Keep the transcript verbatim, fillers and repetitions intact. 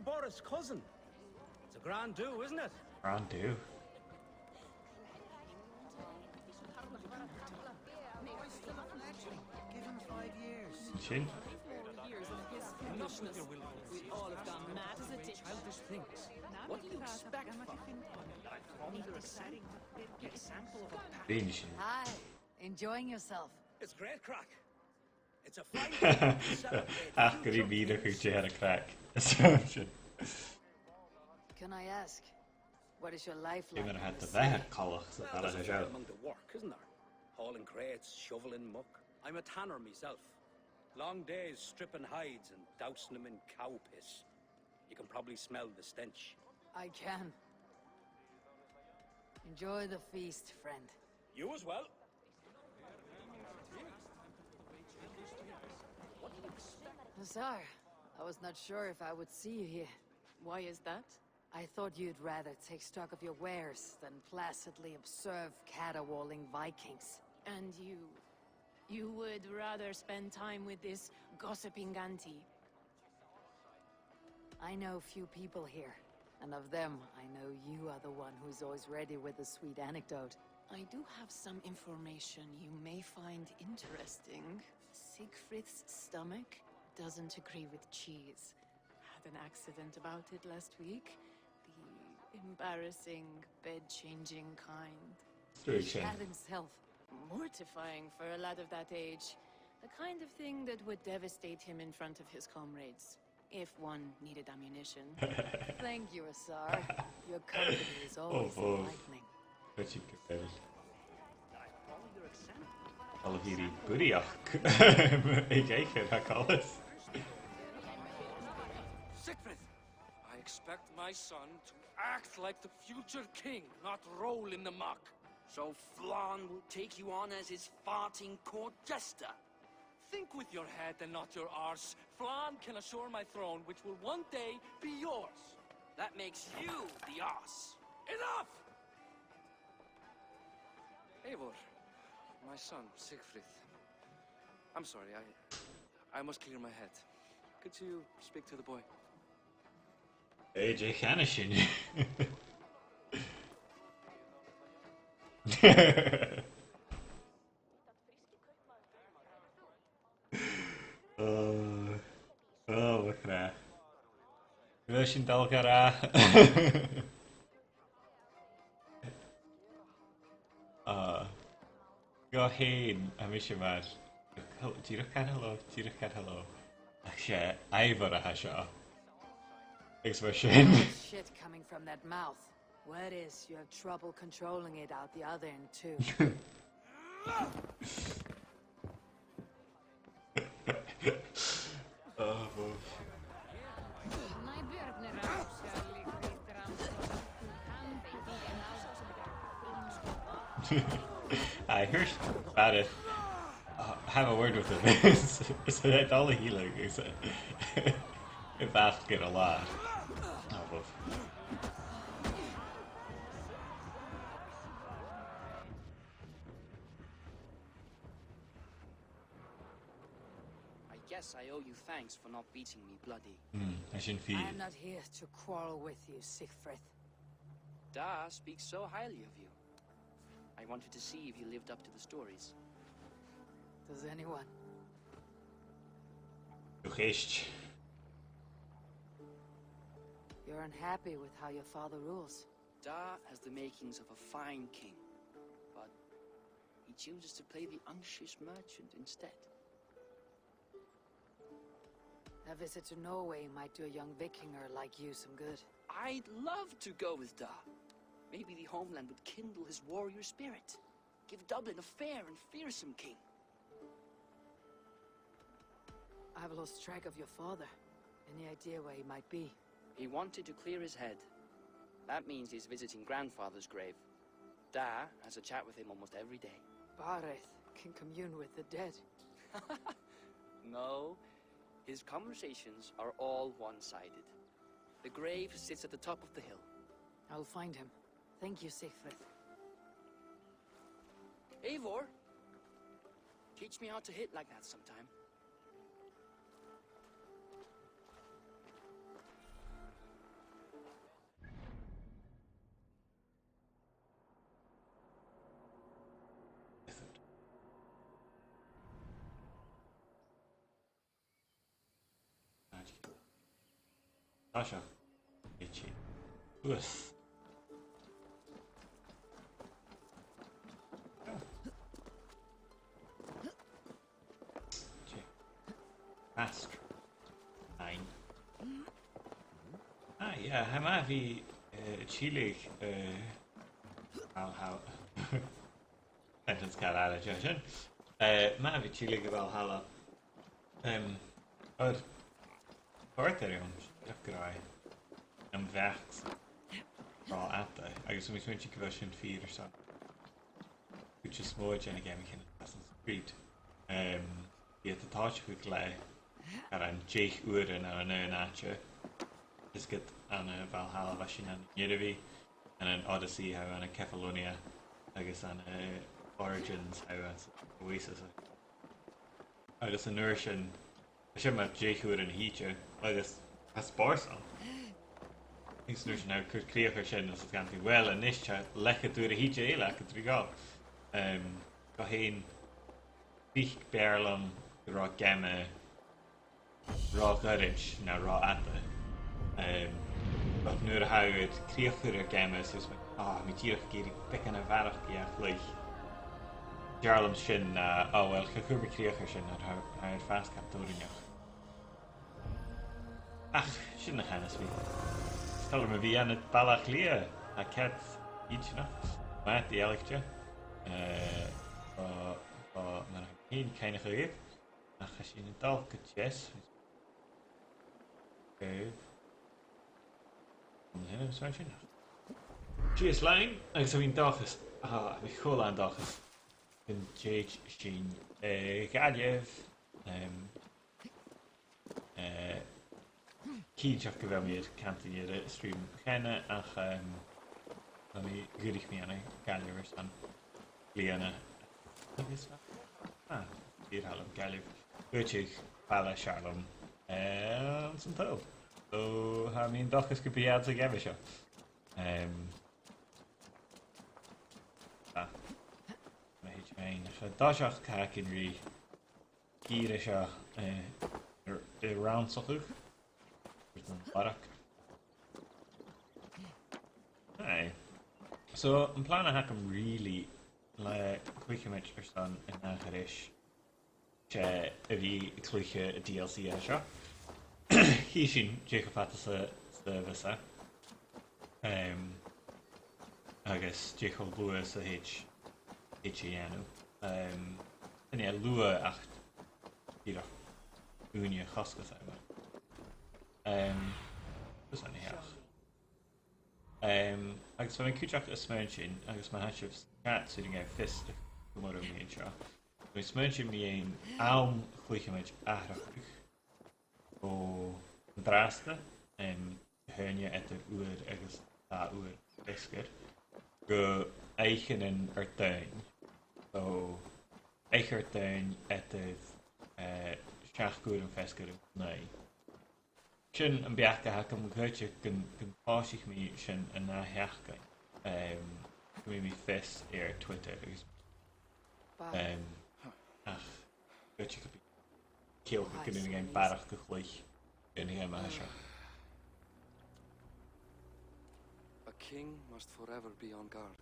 Boris' cousin. It's a grand do, isn't it? Grand do. Give him five years. Sin. Four years of his foolishness. We all have gone mad as a ditch. Childish things. What do you expect from me? An example of a pack. Bhí sin. Hi. Enjoying yourself? It's great crack. It's a fine thing to celebrate. Ach gur e future mìorbhaileach kids. Gu dè tha craic. Sin. Can I ask, what is your life like in the city? Bha mi a' smaoineachadh gu bheil coltach sa... Well, there's a fair amount of work, isn't there? Hauling crates, shoveling muck. I'm a tanner myself. Long days stripping hides and dousing them in cow piss. You can probably smell the stench. I can. Enjoy the feast, friend. You as well. Hussar, I was not sure if I would see you here. Why is that? I thought you'd rather take stock of your wares than placidly observe caterwauling Vikings. And you, you would rather spend time with this gossiping auntie? I know few people here, and of them, I know you are the one who's always ready with a sweet anecdote. I do have some information you may find interesting. Siegfried's stomach doesn't agree with cheese. Had an accident about it last week. The embarrassing, bed-changing kind. He shat himself. Mortifying for a lad of that age. The kind of thing that would devastate him in front of his comrades, if one needed ammunition. Thank you, Hussar. Your company is always enlightening. Siegfried, I expect my son to act like the future king, not roll in the muck. So Flann will take you on as his farting court jester? Think with your head and not your arse. Flann can assure my throne, which will one day be yours. That makes you the arse. Enough! Eivor, my son, Siegfried. I'm sorry, I, I must clear my head. Could you speak to the boy? Dè cheannaich sinn? Oh, oh, mo chreach. Bheil sin dol gu ràdh? Ah, gu h-aon, tha mise mar, hel-, dìreach car hello, dìreach car hello. Ach 's e Eivor a tha seo. Agus mar sin. Shit coming from that mouth. Word is, you have trouble controlling it out the other end, too. Oh, boy. Aye, here's Barrett. Uh, have a word with him. Is, is that all he like? Is it? If I get a lot. Oh, boy. I guess I owe you thanks for not beating me bloody. Hmm, tha sin fìor. I am not here to quarrel with you, Siegfried. Da speaks so highly of you. I wanted to see if you lived up to the stories. Does anyone? Dè th' ann? You're unhappy with how your father rules. Da has the makings of a fine king, but he chooses to play the unctuous merchant instead. A visit to Norway might do a young Vikinger like you some good. I'd love to go with Da. Maybe the homeland would kindle his warrior spirit. Give Dublin a fair and fearsome king. I've lost track of your father. Any idea where he might be? He wanted to clear his head. That means he's visiting grandfather's grave. Da has a chat with him almost every day. Barrett can commune with the dead. No, his conversations are all one-sided. The grave sits at the top of the hill. I'll find him. Thank you, Siegfried. Eivor, teach me how to hit like that sometime. Tha seo. Itchy. Uas. Fast. Nine. Ah, yeah, tha mi a' bhith, eh, a' tilleadh, eh, Valhalla. Sentence car air sin. Eh, tha mi a' bhith a' tilleadh gu Valhalla. Em, oir, oir tha e orm, deach gu robh e, am bheachd-sa ro fhada, agus tha mi a' smaointinn gu bheil sin fìor airson cuid as motha de na geamaichean Assassin's Creed. Em, bidh iad a' tòiseachadh le, air an deich uairean ann an aon àite, is ged ann an Valhalla bha sinn ann an Nirribhidh, ann an Odyssey tha thu ann an Kefalonia, agus ann an, eh, Origins tha thu anns an Oasis. Agus an uair sin, tha sin mar deich uairean a thìde, agus tha spòrs ann. Agus an uair sin, tha thu a' cur crìoch air sin, is tha thu ag ràdh, uill, a-nis tha leth-cheud uair a thìde eile agad ri dhol. Em, co-dhiù, bhiodh e math leam gun robh geama ro ghoirid no ro fhada. Em, but nuair a tha thu air crìoch a chur air geama, is tha thu a' smaoin-, ah, tha mi dìreach ag iarraidh beagan a bharrachd a chluich. Tha e math leam sin, ah, oh well, cha chuir mi crìoch air sin, tha, tha e fhathast cho doirbh. Ach, sin na chanas mi. Is toil leam a bhith ann am Baile Àtha Cliath, a' coimhead inntinneach. Math dìreach. Eh, o, o, mar a tha mi fhìn a' cuimhneachadh. Ach tha sinn a' dol gu deas. Good. An sin, an sin. Deas linn, agus tha mi an dòchas, ah, tha mi cho làn dòchas gun tèid sinn, eh, a Ghaillimh, em, eh, cinnteach gu bheil mi air cantainn air an stream cheana, ach, em, tha mi, dh'fhuirich mi ann an Gaillimh airson bliadhna. Agus, ah, fìor thoil leam Gaillimh. Gu h-àraidh baile as fheàrr leam, eh, anns an t-saoghal. So, tha mi an dòchas gum bi iad sa gheama seo. Em, ah, ma thèid mi, tha dà sheachd a th' againn ri gu ìre seo, eh, air, air rannsachadh. Air an barrachd. Aye. So, am plana a th' agam really le cluicheamaid airson an ath-ghoireas, 's e a bhith a' cluich an D L C a tha seo. Chì sinn dè cho fada 's a, 's a bhios e. Em, agus dè cho luath 's a thèid, thèid a dhèanamh. Em, chan e luath ach dìreach ùine a chosgas e. Em, agus an-dè. Em, agus bha mi cuideachd a' smaointinn, agus ma tha sibh sa chat, 's urrainn dhuibh fios a chur orm an seo. Bha mi a' smaointinn mu dheidhinn àm a' chluicheamaid atharrachadh o an-dràsta, em, Dihaoine eadar uair agus dà uair feasgar, gu oidhcheannan Ardaoin. So, oidhche Ardaoin eadar, eh, seachd uairean feasgar an-còmhnaidh. Sin am beachd a th' agam, dh'fhaodte gun, gun tòisich mi sin an ath-sheachdain. Em, gum bi mi fios air Twitter agus, em, ach dh'fhaodte gum bi ceangal gun urrainn dhuinn barrachd a chluich air an gheama seo. A king must forever be on guard.